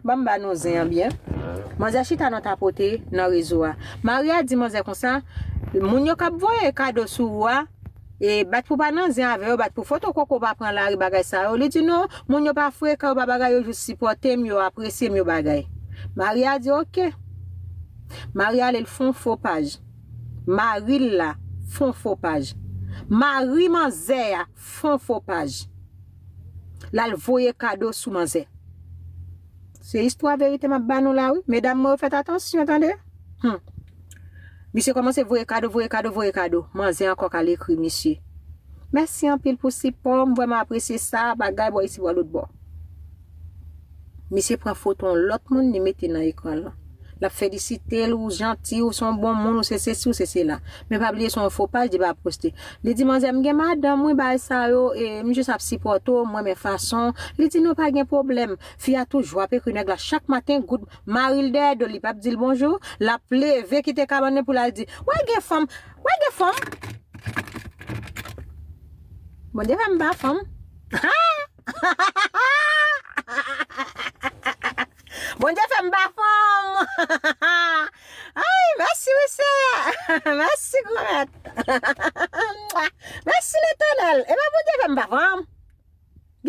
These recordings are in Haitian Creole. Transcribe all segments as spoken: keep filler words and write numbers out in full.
Ban m ba nou zen an byen. Manzè chita nan tapote nan rezo a. Maria di manzè konsa, moun yo k ap voye kado sou ou a, e bat pou pa nan zen avè yo, bat pou foto koko pa pran lari, bagay sa yo. Li di non, moun yo pa frekan, yo pa bagay, yo jis sipòte m, yo apresye m, yo bagay. Maria di oke. Maria ale l fè yon fo paj. Mari l la fè yon fo paj. Mari manzè a fè yon fo paj. L al voye kado sou manzè. Se istwa verite m ap ba nou la wi. Medam mwen yo fèt atansyon tande. Hmm. Misye kòmanse voye kado, voye kado, voye kado. Manzè ankò k al ekri misye. Mèsi anpil pou sipò, m vrèman apresye sa, bagay bò isi bò lòt bò. Misye pran foto yon lòt moun, li mete nan ekran lan. L ap felisite l, ou janti, ou se yon bon moun, ou se sesi, ou se sela. Men pa bliye se yon fo paj li pa poste. Li di manzè, m gen madanm wi, bagay sa yo, e m jis ap sipòte w, m renmen fason. Li di non, pa gen pwoblèm. Fi a toujou ap ekri nèg la chak maten, good, mari l dèyè do, li p ap di l bonjou, l ap leve kite kabann nan pou l al di, wè gen fanm, wè gen fanm. Bondye fè m pa fanm. Bondye fè m pa fanm. Ay, mèsi wi Senyè. Mèsi Granmèt. Mèsi Letènèl. Epa Bondye fè m pa fanm.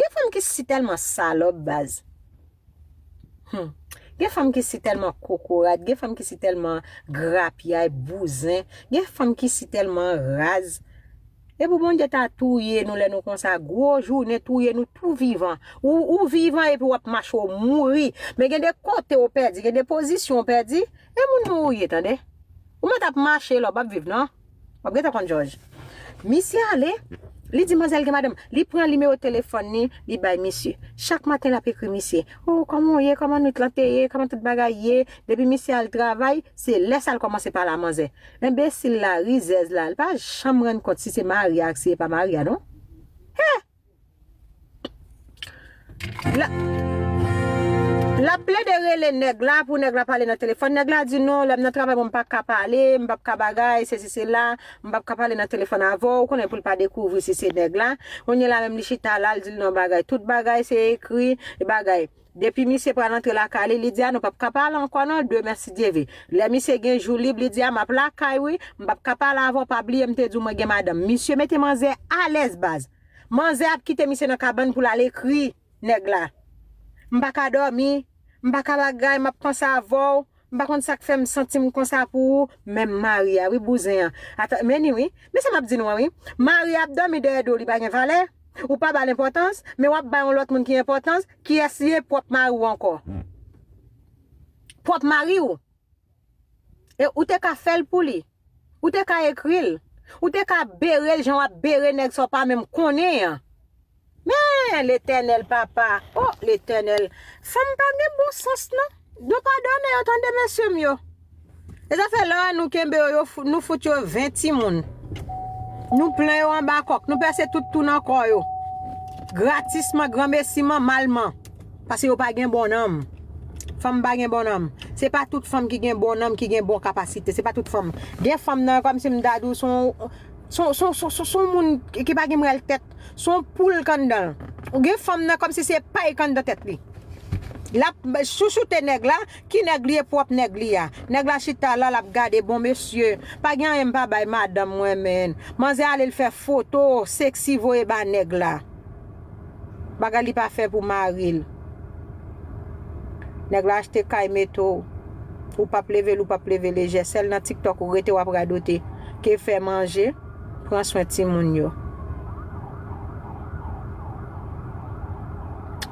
Gen fanm ki si tèlman salòp baz. Hmm. Gen fanm ki si tèlman kokorat, gen fanm ki si tèlman grapyay, bouzen, gen fanm ki si tèlman raz. E pou Bondye ta touye nou lè nou konsa, gwo jounen touye nou tou vivan. Ou, ou vivan epi w ap mache w mouri. Men gen de kote w pèdi, gen de pozisyon w pèdi. E moun nou ou ye, tande. Ou mèt ap mache la, w p ap viv non. W ap gentan konn jòj. Misye ale, li di manzè l gen madanm. Li pran nimewo telefòn li, li bay misye. Chak maten l ap ekri misye. O, kòman w ye, kòman nwit lan te ye, kòman tout bagay ye. Depi misye al travay, se lè sa l kòmanse pale a manzè. Enbesil la, rizèz la, li pa janm rann kont si se mari a ak si se pa mari a non. He! L ap, l ap plede rele nèg la pou nèg la pale nan telefòn. Nèg la di non, lè m nan travay mwen m pa ka pale, m p ap ka bagay, sesi sela, m p ap ka pale nan telefòn avè w, ou konnen pou l pa dekouvri si se nèg la. Kounye la menm li chita la, l di l non bagay, tout bagay se ekri, e bagay. Depi misye pral antre lakay li, li di a non, p ap ka pale ankò non, demen si Dye ve. Lè misye gen jou lib, li di a m ap lakay wi, m p ap ka pale avè w, pa bliye m te di w mwen gen madanm. Misye mete manzè alèz baz. Manzè ap kite misye nan kabann pou l al ekri nèg la. M pa ka dòmi, m pa ka bagay, m ap panse avè w, m pa konn sa k fè m santi m konsa pou ou, menm mari a, wi, bouzen an. Ata, men ni wi, men sa m ap di nou an, wi. Mari a ap dòmi dèyè do w, li pa gen valè, ou pa ba l enpòtans, men w ap bay yon lòt moun ki enpòtans, kiyès li ye, pwòp mari w ankò. Pwòp mari w. E ou te ka fè l pou li. Ou te ka ekri l. Ou te ka bere l jan w ap bere nèg sa w pa menm konnen an. Men, Letènèl, papa. O, Letènèl. Fanm pa gen bon sans, non. Nou padone yo, tande, mesye m yo. E zafè la, nou kenbe yo, yo fou-, nou fout yo ven timoun. Nou plen yo anba kòk. Nou pèse tout tou nan kò yo. Gratisman, granmesiman, malman. Paske yo pa gen bon nanm. Fanm pa gen bon nanm. Se pa tout fanm ki gen bon nanm, ki gen bon kapasite. Se pa tout fanm. Gen fanm nan, kòmsi m ta di w, se yon, se yon, se yon, se yon, se yon, se yon moun ki, ki pa gen mwèl tèt. Se yon poul k anndan l. Ou gen fanm nan, kòmsi se pay k anndan tèt li. L ap chouchoute nèg la, ki nèg li ye, pwòp nèg li a. Nèg la chita la, l ap gade, bon mesye, pa gen anyen m pa bay madanm mwen, menn. Manzè ale l fè foto, seksi voye ba nèg la. Bagay li pa fè pou mari l. Nèg la achte kay mete w. Ou p ap leve l, ou p ap leve lejè. Sèl nan TikTok ou rete w ap radote. Ke fè manje, pran swen timoun yo.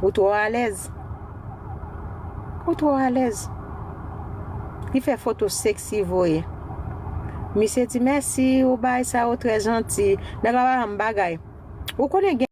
Ou twò alèz. Ou twò alèz. Li fè foto seksi voye. Misye di mèsi, ou bay sa, ou trè janti. Nèg la pa janm bagay. Ou konnen gen